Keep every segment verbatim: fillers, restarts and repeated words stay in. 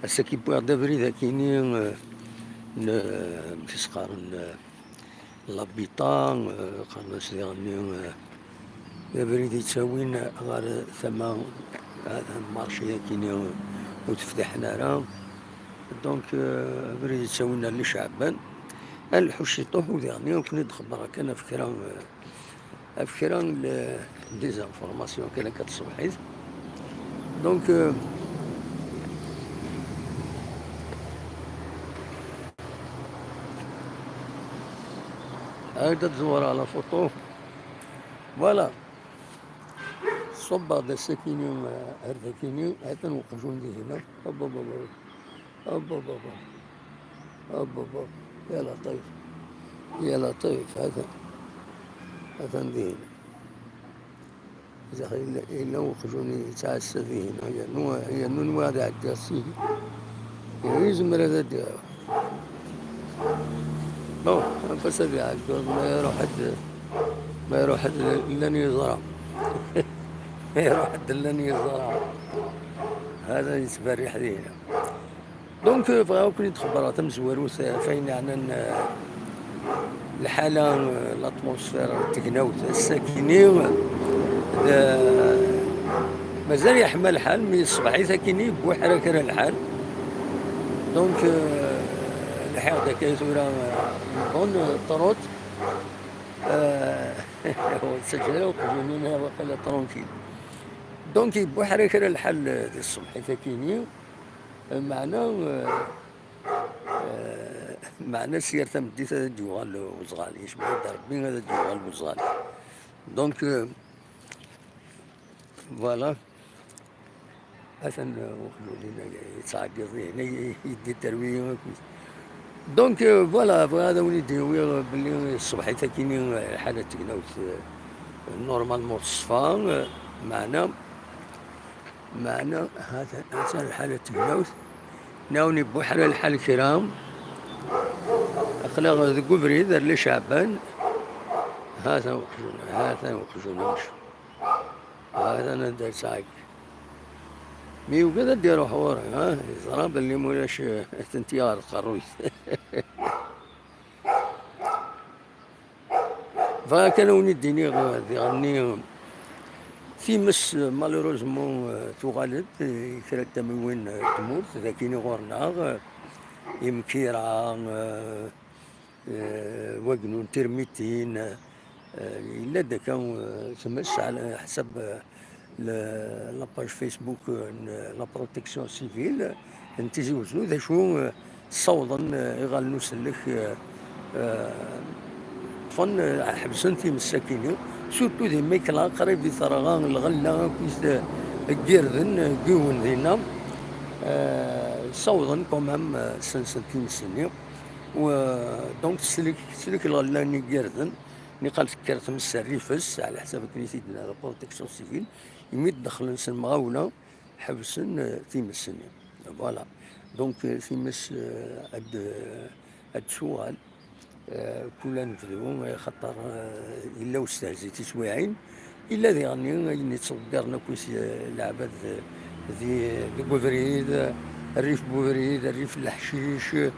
Ass-agi wwiɣ-d abrid akini, eh, n, eh, amek i s-qqaren, eh, l'habitat, eh, qqaren-as diɣenni, eh, d abrid yettawin ɣer tama, eh, n marché akini ur teftiḥen ara. Donc, eh, abrid yettawin ar Liceɛban. Ad nleḥḥu ciṭuḥ u diɣenni ad ken-id-xebbreɣ kan ɣef kra, eh, ɣef kra n le-, des informations kan akka tṣebḥit. Donc, euh, هكذا تزور على فوطو. Voilà. صب هذا السكيني، آه، هذا السكيني، هذا نوقفون دي هنا. هوب، هوب، هوب، هوب. هوب، هوب، هوب، هوب، هوب، هوب. يا لطيف. يا لطيف، هذا. هذا ندير. إذا إلا، إلا وخزوني يتعسى فيه هنا، يا نو-، يا نون وهذا عدى السيدي. يزمر هذا ديالو. بون، فاس هذا عدى، ما يروح حد، ما يروح حد إلا نيزرا. ما يروح حد إلا نيزرا. هذا يتبرح لينا. Donc, euh, bɣiɣ ad ken-id-xebbreɣ tamezwarut, euh, ɣef wayen yeɛnan, euh, lḥala, euh, l'atmosphère n tegnawt ass-akini, d, mazal yeḥma lḥal, mi ṣṣbeḥ-it akini, yewwi ḥrakaṛ lḥal. Donc, euh, lḥiɣ-d akka tura, euh, une bonne, euh, trotte. Euh, ur ttaǧǧa ara uqjun-nni waqila tranquille. Donc, yewwi ḥrakaṛ lḥal, euh, di ṣṣbeḥ-it akini. Meɛna, eh, eh, meɛna s yir tameddit ad d-yuɣal uzɣal, yecbeḥ-d Rebbi ad d-yuɣal uzɣal. Donc, eh, voilà. Atan, eh, uxlul-in yettɛeggiḍ dihin, yeddi terwi akk. Donc, eh, voilà, bɣiɣ ad awen-id-yawiɣ belli ṣṣbeḥ-it akini, eh, lḥala n tegnawt, eh, normalement teṣfa, eh, meɛna Meɛna, ha-t-, ha-t-an lḥal n tegnawt. Nɛawen ibuḥra lḥal kra. Aql-aɣ deg ubrid ar Liceɛban. Ha-t-an uqjun, ha-t-an uqjun, amcum. Ha-t-an anda yettɛeggiḍ. Mi yugad ad d-iruḥ ɣur-i, ha? Yeẓra belli mulac, eh, ad tent-yaɣ tqerruyt. Bɣiɣ kan ad wen-id-iniɣ, eh, diɣenni, times, eh, malheureusement, eh, tuɣal-d, eh, i kra n tamiwin, eh, n tmurt, d akini ɣur-neɣ, eh, imkira, eh, eh, wagnu n tirmitin, eh, yella-d akka, eh, tmes, ɛla ḥsab, eh, le-, la page Facebook n la protection civile n Tizi Wezzu, d acu, eh, ssawḍen, eh, iɣallen usellek, eh, eh, ṭṭfen, eh, ḥebsen times akini, surtout di Mikla, qrib di terɣa n lɣella akkit, eh, n yirden, eh, n yiwen dinna, eh, ssawḍen quand même, eh, ssensen times-nni. U, eh, donc, teslek, teslek lɣella-nni n yirden, niqal tekker tmes rrif-s, ɛla ḥsab akken i t-id-tenna la protection civile, imi d-dexlen s lemɣawla, ḥebsen, eh, times-nni. Voilà. Donc, eh, times, eh, ad, ad d-tuɣal, eh, kul anebdu, eh, xaṭer, eh, yella ustehzi tiswiɛin, yella diɣenni ayen yettḍeggiren akk is, eh, leɛbad, eh, di, deg ubrid, eh, rrif n ubrid, rrif n leḥcic, eh,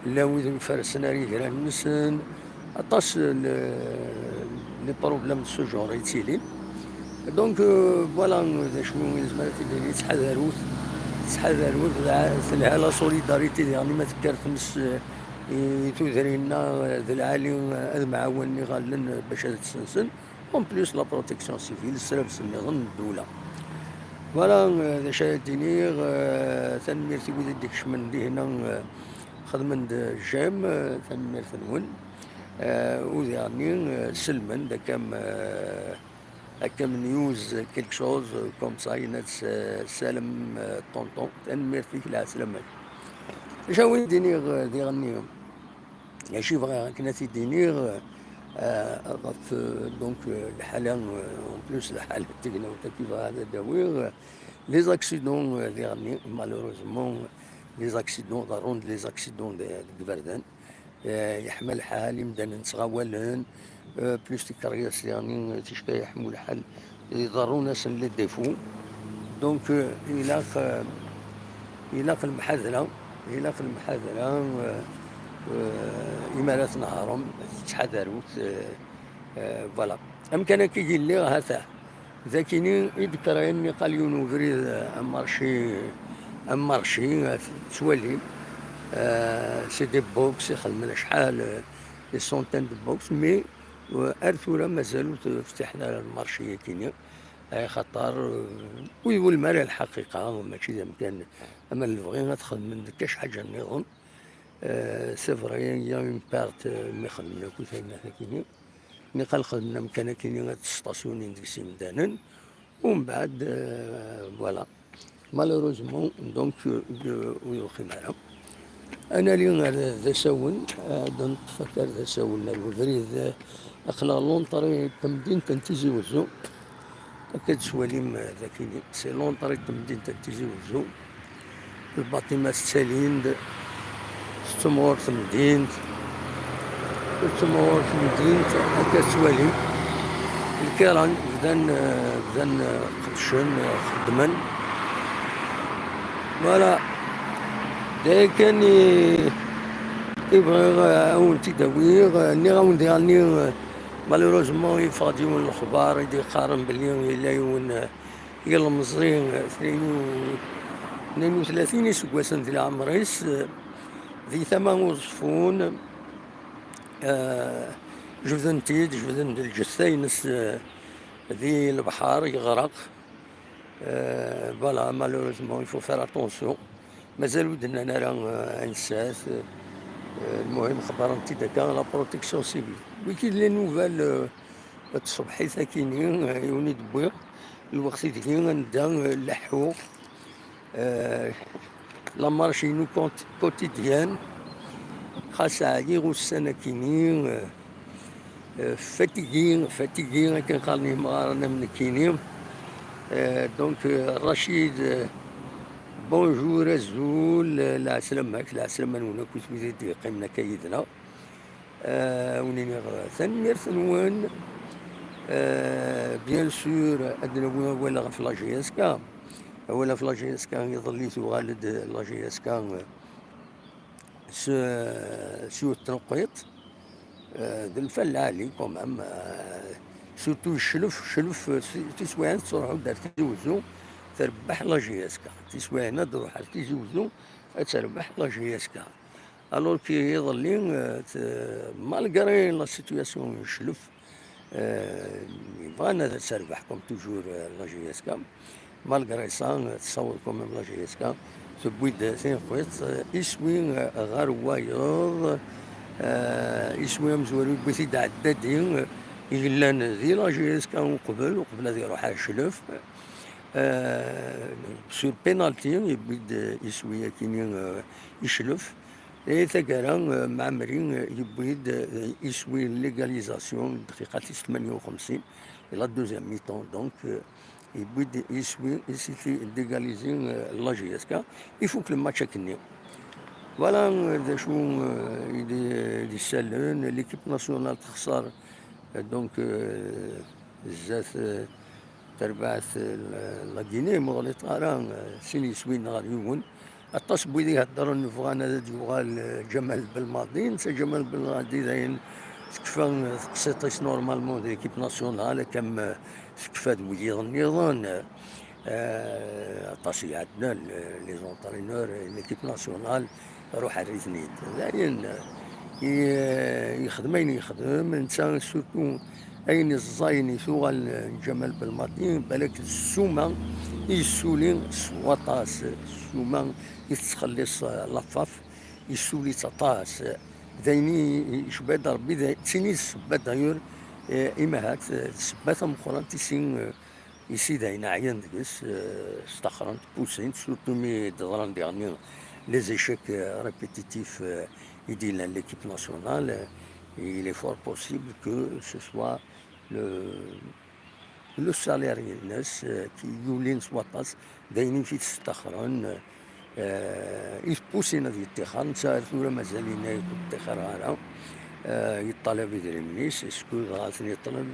llan wid iferrsen ar yigran-nsen, aṭas n les problèmes de ce genre yettilin. Donc, euh, voilà, d acu i nezmer ad t-id-nini, ttḥadarut, ttḥadarut, telha la solidarité diɣen ma tekker tmes, euh, i tudrin-a, euh, d lɛali, euh, ad mɛawanen iɣallen, euh, bac ad tt-sensen. En plus, la protection civile, srabes nniḍen n ddula. Voilà, euh, d acu ara d-iniɣ, euh, tanemmirt i wid i d-ikecmen dihna, euh, xedmen-d j'aime, euh, tanemmirt-nwen. Euh, u diɣenni, euh, selmen-d akka, euh, akka news, quelque chose, euh, comme ça, yenna-d s-, salem, euh, tonton, tanemmirt-ik, lɛeslama-k. Acu ara d-iniɣ, euh, diɣenni? Acu bɣiɣ akken ad t-id-iniɣ, euh, ɣef, euh, donc, euh, lḥala, euh, en plus, lḥala n tegnawt-agi bɣiɣ ad d-awiɣ, euh, les accidents, euh, diɣenni, malheureusement, les accidents, ḍerrun-d les accidents de, deg iberdan. Euh, yeḥma lḥal, imdanen ttɣawalen, euh, plus tikeryas, diɣenni, ticka yeḥmu lḥal, iḍerrun-asen les défauts. Donc, euh, ilaq, euh, ilaq lemḥadra, ilaq lemḥadra, euh, euh, imi ara tnehṛem, tettḥadarut, euh, euh, voilà. Amkan akka i lliɣ, ha-t-a. Dakini i d-kreɣ niqal yiwen ubrid, euh, amarci, amarci, euh, tettwalim, euh, c'est des box, ixedmen acḥal, euh, des centaines de box, mais, euh, ar tura mazal ur teftiḥen ara lmarci-yakini. Axaṭer, euh, ur iwulem ara lḥaqiqa, mačči d amkan ama lebɣi ad xedmen deg acḥaǧa nniḍen. Euh, c'est vrai, il y a une perte, euh, mi xedmen akk tayemmat akini. Niqal xedmen amkan akini ad stasyunin deg-s imdanen. Umbeɛd, euh, voilà. Malheureusement, donc, euh, ur yuqim ara. Ad nali ar d asawen, ad neṭṭef akka ar d asawen, ar ubrid, euh, aql-aɣ l'entrée n temdint n Tizi Wezzu. Akka d-tettwalim, euh, dakini, c'est l'entrée n temdint n Tizi Wezzu. Lbaṭima ttalin-d s temɣer temdint, s temɣer temdint, akka d-tettwalim. Lkiran bdan, euh, bdan, euh, qeddcen, euh, xeddmen. Voilà. D aya kan i, i bɣiɣ, euh, ad wen-t-id-awiɣ. Euh, nniɣ-awen diɣenni, euh, malheureusement, yeffeɣ-d yiwen n lexbar i d-yeqqaren belli yella yiwen, euh, yilemẓi, euh, tnin u, tnin u tlatin iseggasen di leɛmer-is, euh, di tama n Uẓeffun, euh, jebden-t-id, jebden-d lǧetta-ines, euh, di lebḥer, yeɣreq. Euh, voilà, malheureusement, il faut faire attention. Mazal ur d-nnan ara, euh, ansa-t. Euh, lmuhim, xebbren-t-id akka la protection civile. Wiki d les nouvelles, euh, n tṣebḥit akini, euh, i wen-id-wwiɣ. Lweqt i deg anda, euh, leḥḥuɣ. Euh, la marche-inu quot-, quotidienne. Xas ɛyiɣ ussan akini, euh, euh, fatigué, fatigué, akken qqaren yimɣaren am nekkini. Euh, donc, euh, Rachid, euh, bonjour, azul, euh, lɛeslama-k, lɛeslama-nwen akk wid i d-yeqqimen akka yid-neɣ. Euh, wen-iniɣ tanemmirt-nwen. Euh, bien sûr, ad d-nawi awal ɣef la J S K. Awal ɣef la J S K, iḍelli tuɣal-d la J S K, euh, s, s yiwet tneqqiṭ, euh, d lfal lɛali quand même, euh, surtout cclef, cclef, euh, si-, tiswiɛin tettruḥu-d ar Tizi Wezzu, terbeḥ la J S K. Tiswiɛin ad d-truḥ ar Tizi Wezzu, ad terbeḥ la J S K. Alors que iḍelli, euh, t-, malgré la situation n cclef, euh, bɣan ad terbeḥ comme toujours, euh, la J S K. Malgré ça, euh, tessaweḍ quand même la J S K, tewwi-d tineqqiṭ, euh, iswi, euh, ɣer wayeḍ, euh, iswi amezwaru yewwi-t-id Ɛeddadi, euh, yellan di la J S K uqbel, uqbel ad iruḥ ar cclef. Euh, sur penalty, yewwi-d iswi akini, euh, i cclef. Di taggara, euh, Mɛemmri, euh, yewwi-d, euh, iswi n l'égalisation, dqiqa tis tmanya u xemsin, di la deuxième mi-temps, donc, euh, yewwi-d iswi, isiti d'égaliser, euh, la J S K, ifuk le match akkenni. Voilà, euh, d acu, euh, i d, i d-isalen, l'équipe nationale texṣer, euh, donc, euh, zdat, euh, terbaɛt, euh, la Guinée, ma ɣliṭ ara, euh, sin yiswiyen ɣer yiwen. Aṭas n wid iheddren bɣan ad d-yuɣal, eh, Ǧamal Belmadi. Netta Ǧamal Belmadi dayen tekfa, eh, teqsiṭ-is normalement di l'équipe nationale, akka am, eh, tekfa d wiyiḍ nniḍen. Eh, aṭas i iɛeddan, eh, les entraîneurs, eh, l'équipe nationale, ruḥ err-iten-id. Dayen, eh, i-, eh, yexdem ayen yexdem, netta surtout ayen iẓẓayen i tuɣal, eh, n Ǧamal Belmadi, balak d ssuma i yessuli s waṭas, ssuma i tettxelliṣ, eh, la FAF, yessuli-tt aṭas. D ayen i, i, icba-d Rebbi, d, d tin i d ssebba d'ailleurs, eh, imahat, eh, d ssebba tameqqrant i sin, eh, i sin dayen ɛyan deg-s, eh, staxren-t, pusin-t, surtout mi d-ḍran diɣenni les échecs, eh, répétitifs, eh, i d-yellan l'équipe nationale, eh, il est fort possible que ce soit le, le salaire-ines, eh, ki yulin s waṭas, d ayen i t-istaxren, eh, i t-pusin ad yettixer, netta ar tura mazal yenna-yak ur ṭṭixreɣ ara, eh, yeṭṭalab idrimen-is, est-ce que dɣa ad ten-yeṭleb,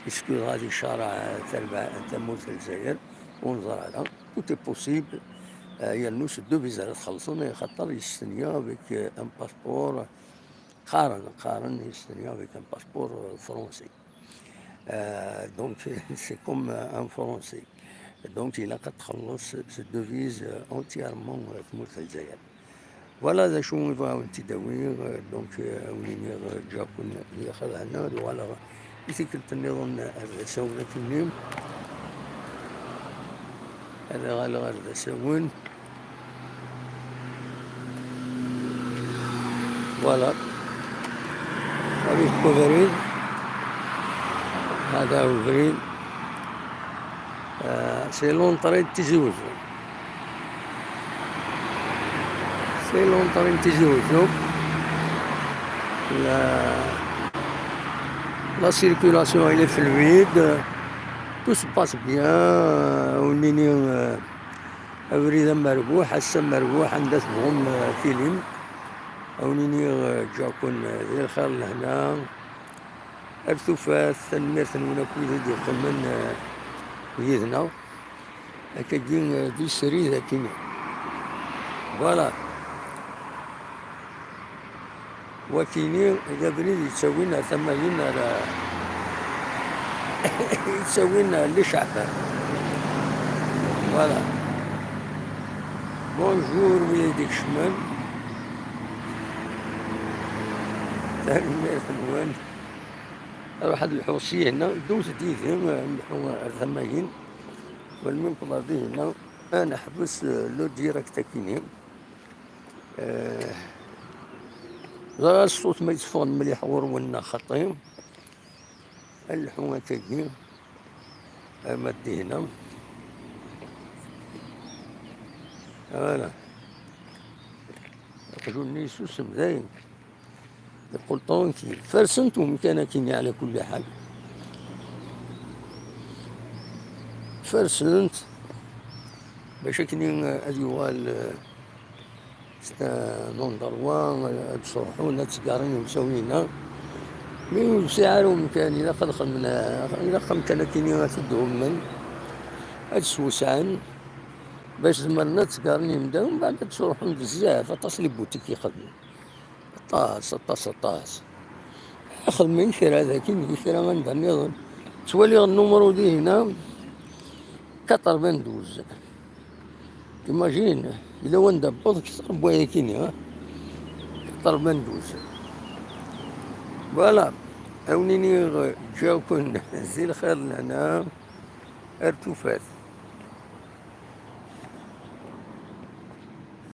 est-ce que dɣa ad icareɛ tarba-, tamurt n Lezzayer, ur neẓri ara, tout est possible. Euh, yernu s devise ara txellṣem, xaṭer yestenya avec, euh, un passeport, qqaren, qqaren yestenya avec un passeport, euh, français. Euh, donc, c'est comme, euh, un français. Donc, ilaq ad txelleṣ s devise, euh, entièrement, euh, tmurt n Lezzayer. Voilà d acu i bɣiɣ ad wen-tt-id-awiɣ, euh, donc, euh, ad wen-iniɣ, euh, ǧǧiɣ-ken di lxir d lehna, ad uɣaleɣ i tikkelt nniḍen ar d asawen akkenni. Ad uɣaleɣ ar d asawen. Voilà. Avec ubrid. Hada ubrid. Euh, c'est l'entrée de Tizi Ouzou. C'est l'entrée de Tizi Ouzou. La, la circulation, elle est fluide. Tout se passe bien. Euh, on est, euh, Abrid amerbuḥ, ass amerbuḥ, anda tebɣum, eh, tilim. Ad wen-iniɣ, eh, ǧǧiɣ-ken, eh, di lxir lehna. Ar tufat, tanemmirt-nwen akk wid i d-yeqqimen, eh, yid-neɣ. Akkagi, eh, di srid akkin. Voilà. Wakini d abrid yettawin ar tama-in, ar yettawin ar Liceɛban. Voilà. Bonjour, wid i d-ikecmen. Tanemmirt-nwen. Ruḥ ad lḥu syin, ddut-d yid-i, ad nlḥu ar tama-in. Melmi newweḍ ar dihin, ad neḥbes, eh, le direct akkin. Eh, ẓriɣ ṣṣut ma yetteffeɣ-d mliḥ ɣur-wen neɣ xaṭi. Ad nlḥu akkagi arma d dihna. Voilà. Aqjun-nni yessusem dayen. Yeqqel tranquille. Fersen-t umkan akkin, ɛla kulli ḥal. Fersen-t bac akken ad yuɣal, eh, c'est un endroit, eh, ad sruḥun, ad ttgarin iwsawen-inna. Mi ur yesɛi ara umkan, ilaq ad xedmen, eh, ilaq amkan akkin ad t-id-hummen, ad t-swesɛen, bac zemren ad ttgaren yimdanen, mbeɛd ad sruḥen bezzaf, aṭas n les boutiques i xedmen. Aṭas, aṭas, aṭas. Xedmen kra daki, kra anda nniḍen. Ttwaliɣ nnumru dihina, quatre-vingt-douze. Imagine, yella wanda wweḍ kter n wayakini, ha? Quatre-vingt-douze. Voilà. Ad wen-iniɣ, ǧǧiɣ-ken di lxir lehna, ar tufat.